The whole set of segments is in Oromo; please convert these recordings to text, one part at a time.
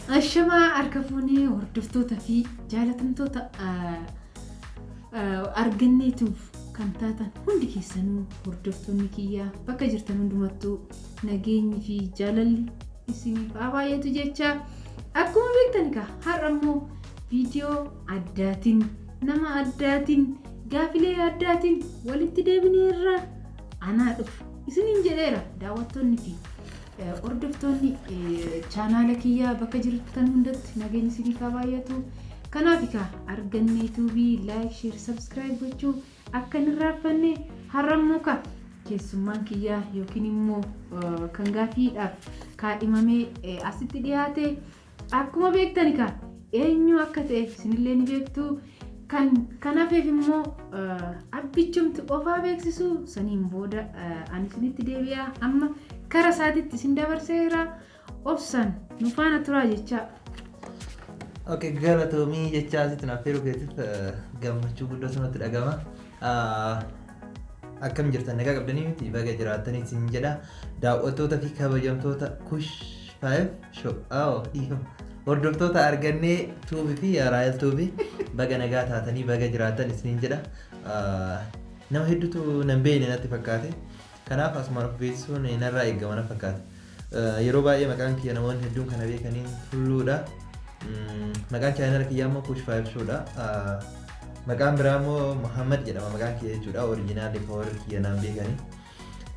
Ashamaa harka fuunee hordoftoota fi jaalatamtoota arganneetuuf kan taatan hundi keessanuu, hordoftoonni kiyyaa bakka jirtan hundumattuu nageenyi fi jaalalli isiniif haa baay'atu jecha, akkuma beektan egaa har'a immoo viidiyoo addaatiin, nama addaatiin, gaafilee addaatiin walitti deebineerra. Anaa dhufu isiniin jedheera. Daawwattoonni fi hordoftoonni chaanaala kiyyaa bakka jirtan hundatti nageenyi isiniif haa baay'atu. Kanaaf egaa Argannee Tuubii like, share, subscribe gochuu akka hin irraanfanne. Har'a immoo ka keessummaan kiyyaa yookiin immoo kan gaafiidhaaf kaadhimamee asitti dhiyaate akkuma beektan egaa eenyu akka ta'e isinillee ni beektu. Kan hafeef immoo abbichumti qofaa beeksisu, saniin booda ani isinitti deebi'a. Amma kara isaatitti isin dabarseera, obsaan nu faana turaa jechaa. Okay, galatoomii jechaa asitti naaf feeruu keetiif gammachuu guddaa sanatti dhagama. Akkam jirtan? Nagaa qabdanii miti? Baga jiraattanii isin jedha. Daawwattoota fi kabajamtoota Kush 5 Show dhiifama. Hordoftoota Argannee Tuubii fi Raayel Tuubii, baga nagaa taatanii, baga jiraattan isiniin jedha. Nama hedduutu nan beekne natti fakkaate. Kanaaf asumaan of beeksisuun narraa eegama na fakkaata. Yeroo baay'ee maqaan kiyya namoonni hedduun kana beekaniin Tulluudha. Maqaan chaanala kiyyaa immoo Kush 5 Showdha. Maqaan biraa immoo Muhammad jedhama maqaan kiyya jechuudha. Original kan warri kiyya naan beekanii.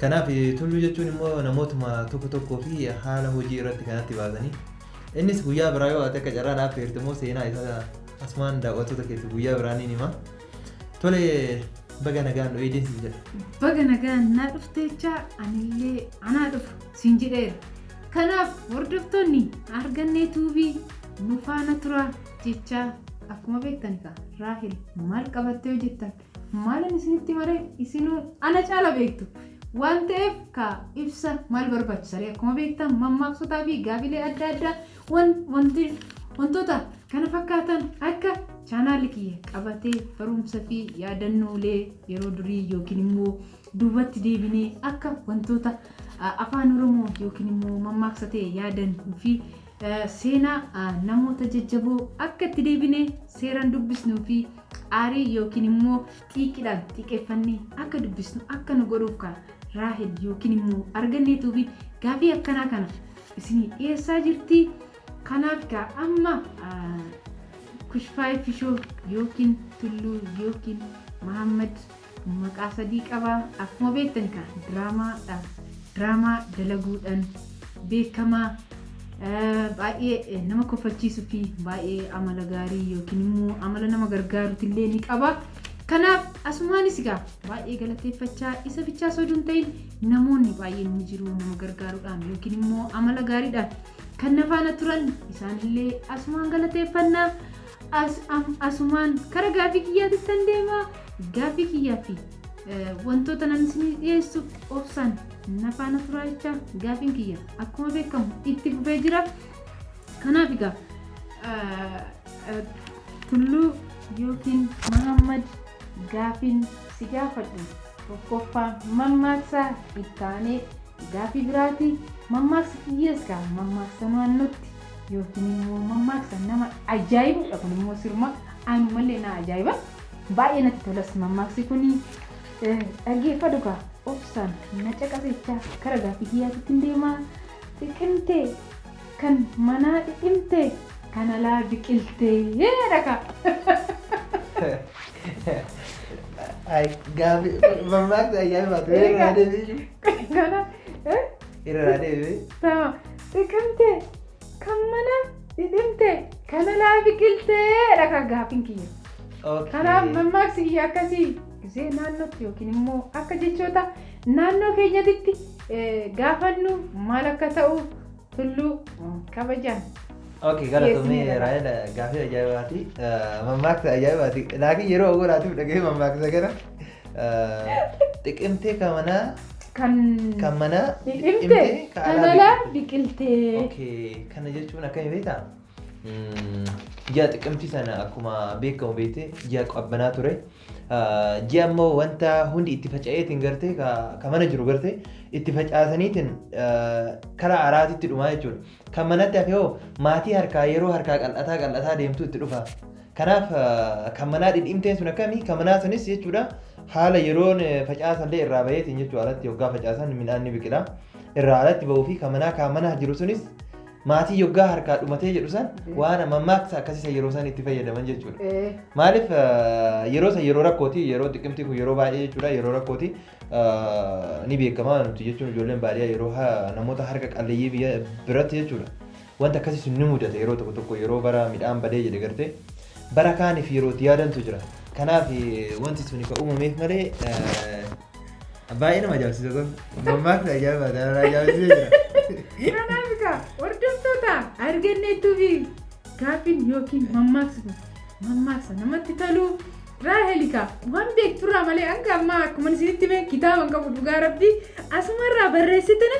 Kanaaf Tulluu jechuun immoo namootuma tokko tokkoo fi haala hojii irratti kanatti baasanii. Innis guyyaa biraa yoo ati akka carraa naaf feerte immoo seenaa isaa asumaan daawwattoota keessa guyyaa biraa ni hima. Tole, baga nagaan dhu'ee siin jedha. Baga nagaan naa dhufteechaa, anillee anaa dhufu siin jedheera. Kanaaf hordoftoonni Argannee Tuubii nu faana turaa jechaa, akkuma beektan egaa Raahel maal qabattee hojjettan maalan isinitti maree, isinuu ana caala beektu waan ta'eef ka ibsa maal barbaachisaree? Akkuma beektan mammaaksotaa fi gaafilee adda addaa, wanti wantoota kana fakkaatan akka chaanaalli kiyya qabatee barumsa fi yaadannoolee yeroo durii yookiin immoo duubatti deebinee akka wantoota afaan Oromoo yookiin immoo mammaaksa ta'e yaadannuu fi seenaa namoota jajjaboo akka itti deebinee seeraan dubbisnuu fi aarii yookiin immoo xiiqidhaan xiiqeeffannee akka dubbisnu akka nu godhuuf kan Raahel yookiin immoo Argannee Tuubii gaafii akkanaa kana isinii dhiyeessaa jirti. Kanaaf gaa amma Kushfaay Fishoo yookiin Tulluu yookiin Mahammad maqaa sadii qaba. Akkuma beektan kaa diraamaadhaan, diraamaa dalaguudhaan beekamaa, baay'ee nama kofalchiisuu fi baay'ee amala gaarii yookiin immoo amala nama gargaarutillee ni qaba. Kanaaf asumaanis egaa baay'ee galateeffachaa, isa bichaa osoo hin ta'in namoonni baay'een ni jiru, nama gargaaruudhaan yookiin immoo amala gaariidhaan kan na faana turan isaanillee asumaan galateeffannaa. Asumaan kara gaafii kiyyaatti tan deema. Gaafii kiyyaa fi wantoota nan isinii dhiyeessuuf obsaan na faana turaa jecha, gaafiin kiyya akkuma beekamu itti fufee jira. Kanaaf egaa Tulluu yookiin Mahammad, gaafiin si gaafadhu tokkoffaa mammaaksa, ittaanee gaafii biraati. Mammaaksa kiyyees gaa mammaaksa naannootti yookiin immoo mammaaksa nama ajaa'ibudha. Kun immoo sirma anumallee na ajaa'iba. Baay'ee natti tolas mammaaksi kuni. Dhaggeeffadhu gaa, obsaan na caqasechaa kara gaaffii kiyyaatitti hin deemaa. Xiqimtee kan manaa dhidhimte kan alaa biqiltee jedha. Gaafii mammaaksa ajaa'ibaatu irraa deebi'u. Kana Irraa deebi'u. Tamam. Xiqimtee kan manaa dhidhimte kan alaa biqiltee dha gaaffiin kiyya. Kanaaf mammaaksi kiyya akkasii gisee naannootti yookiin immoo akka jechoota naannoo keenyatitti gaafannu maal akka ta'u Tulluu kabajaan. Okay, galatoomii Raayel, gaafii ajaa'ibaati. Mammaaksa ajaa'ibaati. Laakiin yeroo awwaalaatiif dhagahee mammaaksa kana, xiqimtee kan manaa kan kan manaa dhidhimte kan alaa biqiltee. Okay, kana jechuun akkami beektaa? Ji'a Xiqimtii sana akkuma beekamu beekte ji'a qabbanaa ture. Ji'a immoo wanta hundi itti faca'eetiin gartee ka mana jiru gartee itti facaasaniitiin karaa araatitti dhumaa jechuudha. Kan manatti hafe hoo maatii harkaa yeroo harkaa qal'ataa qal'ataa deemtu itti dhufa. Kanaaf kan manaa dhidhimteen sun akkamii kan manaa sunis jechuudha haala yeroon facaasallee irraa baheetiin jechuudha alatti yoggaa facaasan midhaan ni biqila. Irraa alatti bahuu fi kan manaa kan mana jiru sunis maatii yoggaa harkaa dhumatee jedhu san waan mammaaksa akkasii yeroo san itti fayyadaman jechuudha. Maaliif yeroo san yeroo rakkooti yeroo xiqqimti kun yeroo baay'ee jechuudha yeroo rakkooti ni beekama nuti jechuun ijoolleen baadiyyaa yeroo namoota harka qalleeyyii biyya biratti jechuudha. Wanta akkasii sun ni mudata yeroo tokko tokko yeroo bara midhaan badee jedhe gartee bara kaaniif yeroo itti yaadantu jira. Kanaaf wanti suni kan uumameef malee baay'ee nama ajaa'ibsiisa kun. Mammaaksa ajaa'ibaa kana ajaa'ibsiisee jira. Kanaaf egaa hordoftoota arganneettuu fi gaaffiin yookiin mammaaksi kun mammaaksa namatti tolu Raahelikaa waan beekturraa malee hanga ammaa akkuma isinitti hime kitaaba hin qabu dhugaa rabbii asumarraa barreessitani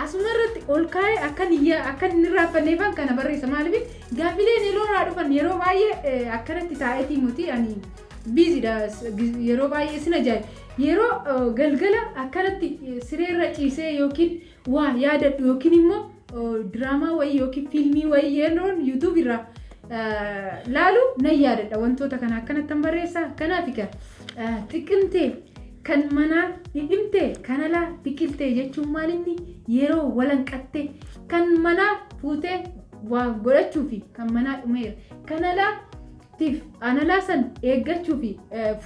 asumarratti ol kaa'ee akkan akkan hin irraanfanneefan kana barreessa maaliif gaaffileen yeroo irraa dhufan yeroo baay'ee akkanatti taa'eetii miti ani biizidha yeroo baay'ee sin ajaa'iba yeroo galgala akkanatti sireerra ciisee yookiin waa yaadadhu yookiin immoo diraamaa wayii yookiin fiilmii wayii yeroon YouTube irraa laalu nan yaadadha wantoota kana akkanattan barreessa kanaaf egaa xiqimtee kan manaa dhidhimtee kan alaa biqiltee jechuun maalinni yeroo walanqatte kan manaa fuutee waa godhachuu fi kan manaa dhumeera kan alaa tiif analaa san eeggachuu fi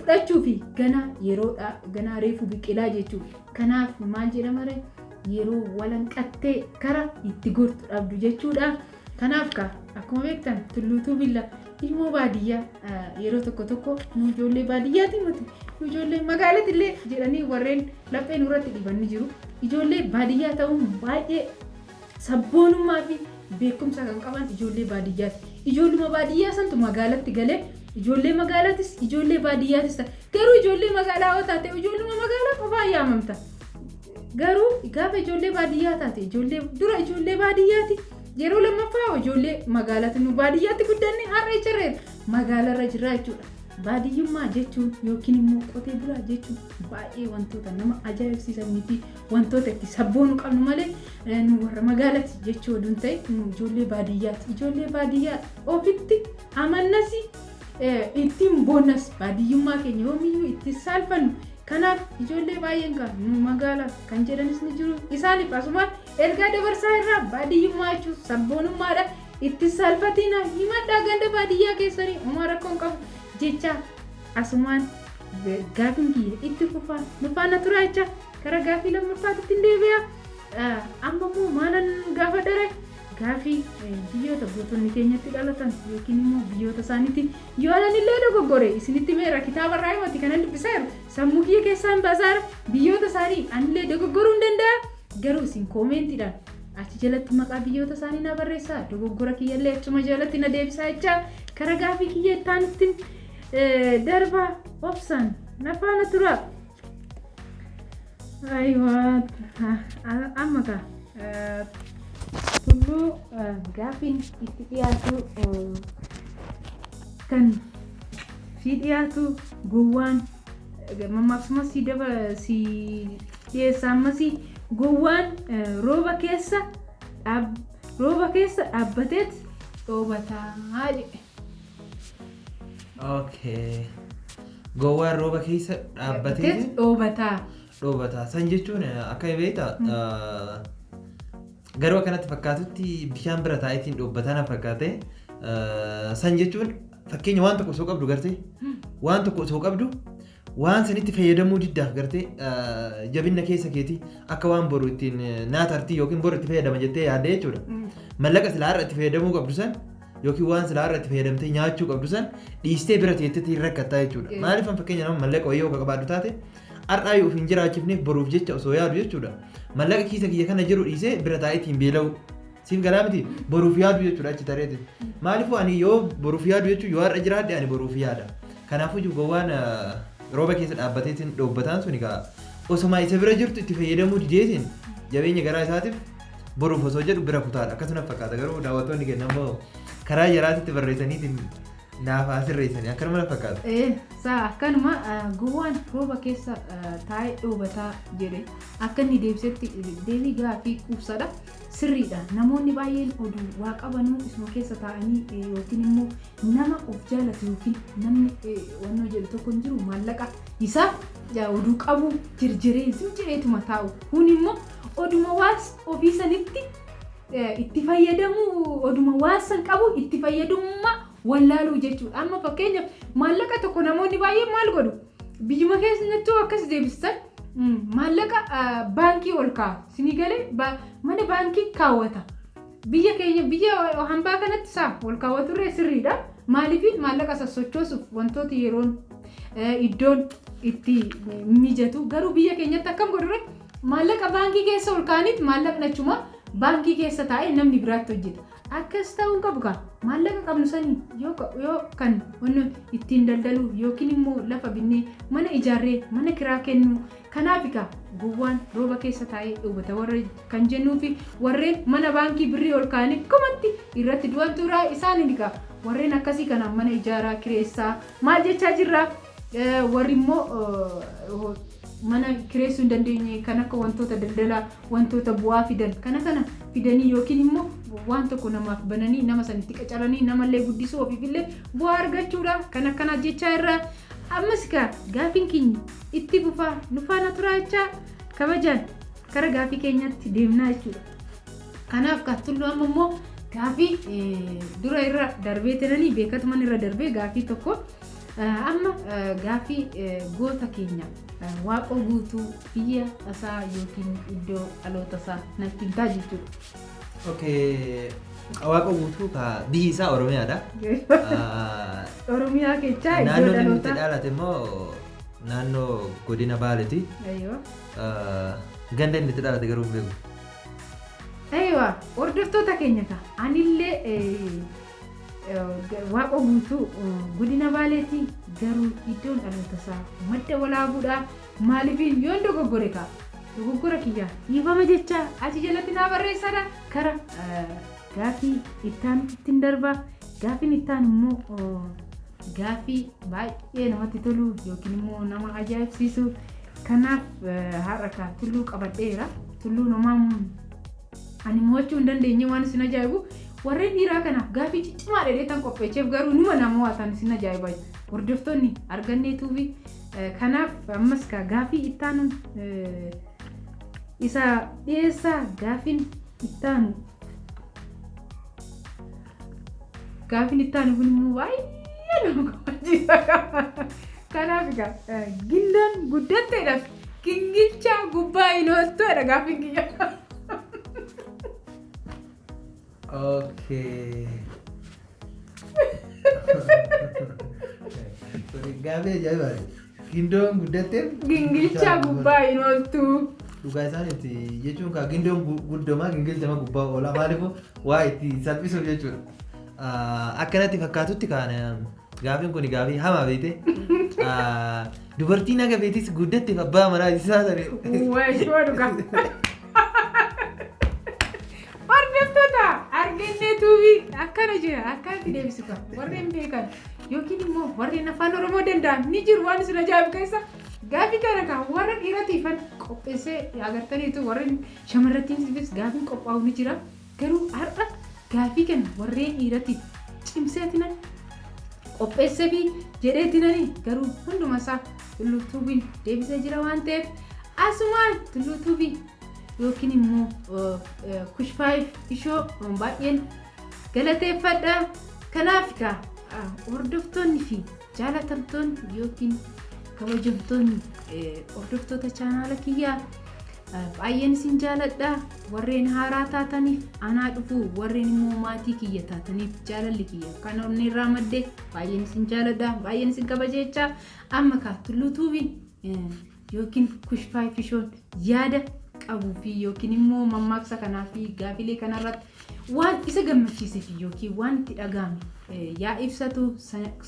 fudhachuu fi ganaa yeroodha ganaa reefu biqilaa jechuudha. Kanaaf maal jedhama ree yeroo walanqattee kara itti gortu dhabdu jechuudha. Kanaaf ka akkuma beektan tulluutuu billa ilmoo baadiyyaa yeroo tokko tokko nu ijoollee baadiyyaati miti nu ijoollee magaalatti illee jedhanii warreen laphee nurratti dhiban ni jiru. Ijoollee baadiyyaa ta'uun baay'ee sabboonummaa fi beekumsa kan qaban ijoollee baadiyyaati. Ijoolluma baadiyyaa santu magaalatti galee ijoollee magaalaatis ijoollee baadiyyaatis ta'a. Garuu ijoollee magaalaa yoo taate ijoolluma magaalaa qofaan yaamamta. Garuu gaafa ijoollee baadiyyaa taate ijoollee dura ijoollee baadiyyaati. Yeroo lammaffaa ijoollee magaalaati nu baadiyyaatti guddanne har'a icharreera magaalarra jirra jechuudha. Baadiyyummaa jechuun yookiin immoo qotee bulaa jechuun baay'ee wantoota nama ajaa'ibsiisanii fi wantoota itti sabboonuu qabnu malee nu warra magaalaati jechuu oduu hin ta'in nu ijoollee baadiyyaati. Ijoollee baadiyyaa ofitti amannasi ittiin boonnas baadiyyummaa keenya yoomiyyuu itti saalfannu. Kanaaf ijoollee baay'een kan nu magaalaa kan jedhanis ni jiru. Isaaniif asumaan ergaa dabarsaa irraa baadiyyummaa jechuun sabboonummaadha. Itti saalfatina himadhaa ganda baadiyyaa keessanii homaa rakkoo hin qabu jecha asumaan gaaffiin kiyya itti fufaa nu faana turaa jecha karaa gaaffii lammaffaatti hin deebi'a. Amma immoo maalan gaafa dare gaaffii biyyoota gootonni keenyatti dhalatan yookiin immoo biyyoota isaaniitti yoo anan illee dogoggore isinitti meera kitaaba irraa himati kanan dubbisaa jiru sammuu kiyya keessaan baasaa biyyoota isaanii anillee dogoggoruu hin danda'a garuu isin koomeentiidhaan achi jalatti maqaa biyyoota isaanii na barreessaa dogoggora kiyyallee achuma jalatti na deebisaa jecha karaa gaaffii kiyya itti darba obsaan na faana tura. Ayiwaa amma ka tulluu gaaffiin itti dhiyaatu kan si dhiyaatu gowwaan mammaaksumas si daba si dhiyeessa ammasii gowwaan rooba keessa rooba keessa dhaabbateet dhoobataa jedhe. Okay. Gowwaan rooba keessa dhaabbatee dhoobataa. Dhoobataa. San jechuun akka beektaa garuu akkanatti fakkaatutti bishaan bira taa'eetiin dhoobbataa na fakkaate. San jechuun fakkeenya waan tokko osoo qabdu gartee waan tokko osoo qabdu waan sanitti fayyadamuu diddaaf gartee jabina keessa keetii akka waan boru ittiin naatartii yookiin boru itti fayyadama jettee yaadde jechuudha. Mallaqa silaa har'a itti fayyadamuu qabdu san yookiin waan silaa har'a itti fayyadamtee nyaachuu qabdu san dhiistee bira teettetti hin rakkattaa jechuudha. Maaliif fakkeenya nama mallaqa wayii yoo qabaaddu taate har'aa yoo of hin jiraachifneef boruuf jecha osoo yaadu jechuudha. Mallaqa kiisa kiyya kana jiru dhiisee bira taa'ee ittiin beela'u. Siif galaa miti boruuf yaadu jechuudha achi tareeti. Maaliifuu ani yoo boruuf yaadu jechuun yoo har'a jiraadhe ani boruuf yaada. Kanaafuu gowwaan rooba keessa dhaabbateetiin dhoobbataan sun egaa osuma isa bira jirtu itti fayyadamuu dideetiin jabeenya garaa isaatiif boruuf osoo jedhu bira kutaadha. Akkasuma fakkaata garuu daawwattoonni keenya immoo karaa jaraatitti barreessaniitiin Naaf haa sirreessanii akkanuma na fakkaata. Saa akkanuma gowwaan rooba keessa taa'ee dhoobataa jedhe akka inni deebisetti deebii gaafii quubsadha. Sirriidha. Namoonni baay'een oduu waa qabanuu isuma keessa taa'anii yookiin immoo nama of jaalatu yookiin namni wannoo jedhu tokko hin jiru maallaqa isaa oduu qabu jirjiree zim jedheetuma taa'u. Kun immoo oduma waas ofii sanitti itti fayyadamuu oduma waan san qabu itti fayyadamummaa wallaaluu jechuudha. Amma fakkeenyaaf maallaqa tokko namoonni baay'een maal godhu? Biyyuma keessattuu akkas deebistan maallaqa baankii ol kaa'a. Sinii galee mana baankii kaawwata. Biyya keenya biyya hambaa kanatti isaa ol kaawwaturree sirriidha. Maaliif maallaqa sassochoosuuf wantoota yeroon iddoon itti mijatu garuu biyya keenyatti akkam godhure maallaqa baankii keessa ol kaa'aniit maallaqni achuma baankii keessa taa'ee namni biraatti hojjeta. Akkas ta'uu hin qabu kaa maallaqa qabnu sanii yoo kan wanni ittiin daldaluu yookiin immoo lafa binnee mana ijaarree mana kiraa kennu kanaaf egaa gowwaan rooba keessa taa'ee dhoobata warra kan jennuu fi warreen mana baankii birrii ol kaa'anii akkumatti irratti du'an turaa isaan egaa warreen akkasii kanaan mana ijaaraa kireessaa maal jechaa jirraa warri immoo mana kireessuu hin dandeenye kan akka wantoota daldalaa wantoota bu'aa fidan kana kana fidanii yookiin immoo waan tokko namaaf bananii nama sanitti qacaranii namallee guddisuu ofiifillee bu'aa argachuudha kan akkanaa jechaa irraa ammas kaa gaafiin keenya itti fufaa nu faana turaa jechaa kabajaan kara gaafii keenyatti deemnaa jechuudha. Kanaaf kaa tulluu amma immoo gaafii dura irra darbee tenanii beekatuman irra darbee gaafii tokko amma gaafii goota keenya Waaqoo Guutuu biyya isaa yookiin iddoo dhaloota isaa natti himtaa jechuudha. Okay. Waaqoo Guutuu ka biyyi isaa Oromiyaadha. Oromiyaa keessaa iddoo Naannoon inni itti dhalootaa. dhalate immoo naannoo godina Baaleeti. Ayyoo. Ganda inni itti dhalate garuu hin beeku. Eeyywa hordoftoota keenya ta'a. Anillee Waaqoo Guutuu godina Baaleeti garuu iddoon dhaloota isaa madda walaabuudha. Maaliifin yoon dogoggore kaa dogoggora kiyyaa dhiifama jecha achi jalatti naa barreessadha. Kara gaafii ittaan ittiin darba. Gaafiin ittaan immoo gaafii baay'ee namatti tolu yookiin immoo nama ajaa'ibsiisu. Kanaaf har'a kaa tulluu qabadheera. Tulluun homaa ani mo'achuu hin dandeenye waan isin ajaa'ibu warreen dhiiraa kanaaf gaafii ciccimaa dheedheetan qopheecheef garuu numa nama waataan isin ajaa'iba. Hordoftoonni arganneetuufi kanaaf ammas kaa gaafii ittaanu isa dhiyeessaa gaafiin ittaanu gaafiin ittaanu kun immoo baay'ee nama gammachiisa. Kanaaf egaa gindoon guddatteedhaaf gingilchaa gubbaa hin ooltuudha gaafiin kiyya. Okay. Sorry, gaafii ajaa'ibaati. Gindoon guddatteef Gingilchaa gubbaa hin ooltu. Dhugaa isaaniiti jechuun kaa gindoon guddomaa gingilchama gubbaa oola maaliif waa itti salphisuuf jechuudha. Akkanatti fakkaatutti kaan gaafiin kun gaafii hamaa beekte. Dubartiin haga beetis guddatteef abbaa manaa isaa ta'e. Wayii dhugaa. Hordoftoota argannee tuubii akkana jira akkanatti deebisu kan warreen beekan yookiin immoo warreen afaan Oromoo danda'an ni jiru waan isin ajaa'ibu keessa gaafii kana kan warra dhiiratiifan qopheessee agartaniitu warreen shamarrattiifis gaafiin qophaa'u ni jira garuu har'a gaafii kana warreen dhiiratiif cimseetinan qopheessee fi jedheetinani garuu hunduma isaa tulluu tuubiin deebisee jira waan ta'eef asumaan tulluu tuubii yookiin immoo kushfaayiif ishoo baay'een galateeffadha. Kanaaf egaa hordoftoonni fi jaalatamtoonni yookiin kabajamtoonni hordoftoota chaanaala kiyyaa baay'een isin jaaladha. Warreen haaraa taataniif anaa dhufu warreen immoo maatii kiyya taataniif jaalalli kiyya kan onnee irraa madde baay'een isin jaaladha. Baay'een isin kabajeechaa amma kaa tulluu tuubiin yookiin kushfaayiif ishoon yaada qabuu fi yookiin immoo mammaaksa kanaa fi gaafilee kanarratti waan isa gammachiisee fi yookiin waan itti dhaga'ame yaa ibsatu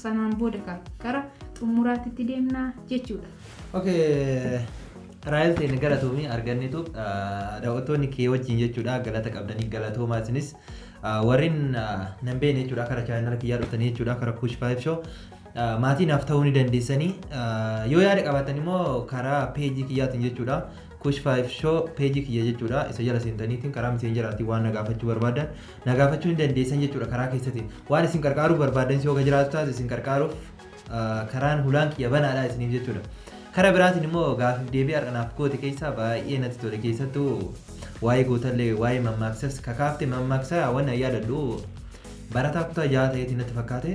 sanaan booda kara xumuraatti deemnaa jechuudha. Okay. Raayil ta'e galatoomii arganneetu daawwattoonni kee wajjin jechuudha galata qabdanii galatoomaa isinis Warreen nan beekne jechuudha karaa chaanala kiyyaa dhuftanii jechuudha karaa Kush 5 Show maatii naaf ta'uu ni dandeessanii. Yoo yaada qabaatan immoo karaa peejii kiyyaatiin jechuudha. Kush 5 Show peejii kiyya jechuudha. Isa jala seentaniitiin karaa miseenjaraatiin waan na gaafachuu barbaadan na gaafachuu ni dandeessan jechuudha karaa keessatiin. Waan isin qarqaaruu barbaadan yoo jiraatu taate isin qarqaaruuf karaan hulaan kiyya banaadha isiniif jechuudha. Karaa biraatiin immoo gaafiif deebii har'a naaf goote keessaa baay'ee natti tole, keessattuu waa'ee gootallee waa'ee mammaaksas kakaafte. Mammaaksa waan yaadadhu barataa kutaa 6 ta'eetiin natti fakkaate,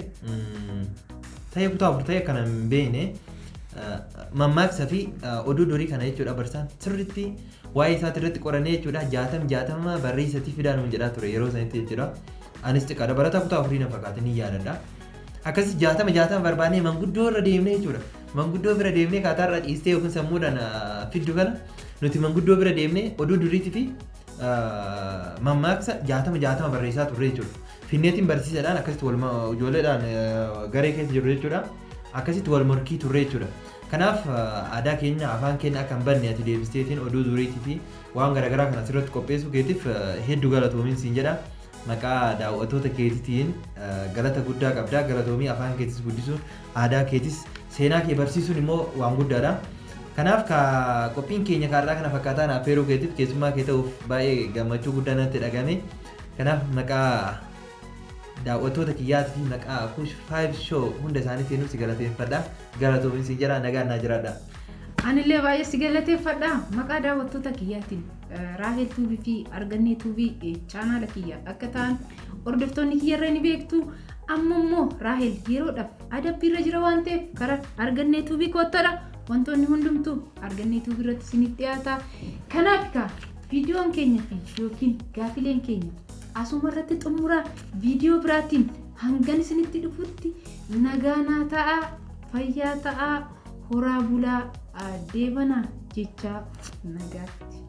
ta'ee kutaa 4 ta'e kana hin beekne, mammaaksa fi oduu durii kana jechuudha. Barsaan sirriitti waa'ee isaati irratti qorannee jechuudha, 60 60 barreessatii fidaa nuun jedhaa ture yeroo sanitti jechuudha. Anis xiqqaadha, barataa kutaa 4 na fakkaate, ni yaadadha. Akkasii 60 60 barbaannee manguddoo irra deemnee jechuudha. Manguddoo bira deemnee kaataarra ciistee yookiin sammuudhaan fiddu kana nuti manguddoo bira deemnee oduu duriitii fi mammaaksa 60 60 barreessaa turre jechuudha. Finneetiin barsiisaadhaan akkasitti wal ijoolleedhaan garee keessa jiru jechuudha. Akkasitti wal morkii turre jechuudha. Kanaaf aadaa keenya, afaan keenya akka hin badne ati deebisteetiin oduu duriitii fi waan garaagaraa kana asirratti qopheessuu keetiif hedduu galatoomiin siin jedha. Maqaa daawwattoota keetiitiin galata guddaa qabda. Galatoomii, afaan keetis guddisuun, aadaa keetis, seenaa kee barsiisuun immoo waan guddaadha. Kanaaf ka qophiin keenya kaarraa kana fakkaataa naaf affeeruu keetiif, keessummaa kee ta'uuf baay'ee gammachuu guddaa natti dhagame. Kanaaf maqaa daawwattoota kiyyaatii fi maqaa Kush 5 Show hunda isaaniitiin si galateeffadha. Galatoomiin siin jedha, nagaan naa jiraadha. Anillee baay'ee si galateeffadha. Maqaa daawwattoota kiyyaatiin Raahel Tuubii fi Argannee Tuubii chaanaala kiyya akka ta'an hordoftoonni kiyyarra ni beektu. Amma immoo Raahel yeroodhaaf adabbiirra jira waan ta'eef karaa Argannee Tuubii koottadha. Wantoonni hundumtuu Argannee Tuubii irratti isiniif dhiyaata. Kanaaf kaa viidiyoon keenya fi yookiin gaafileen keenya asuma irratti xumura. Viidiyoo biraatiin hangan isinitti dhufutti nagaa naa ta'a, fayyaa ta'a, horaa bulaa, deebanaa jecha nagaatti.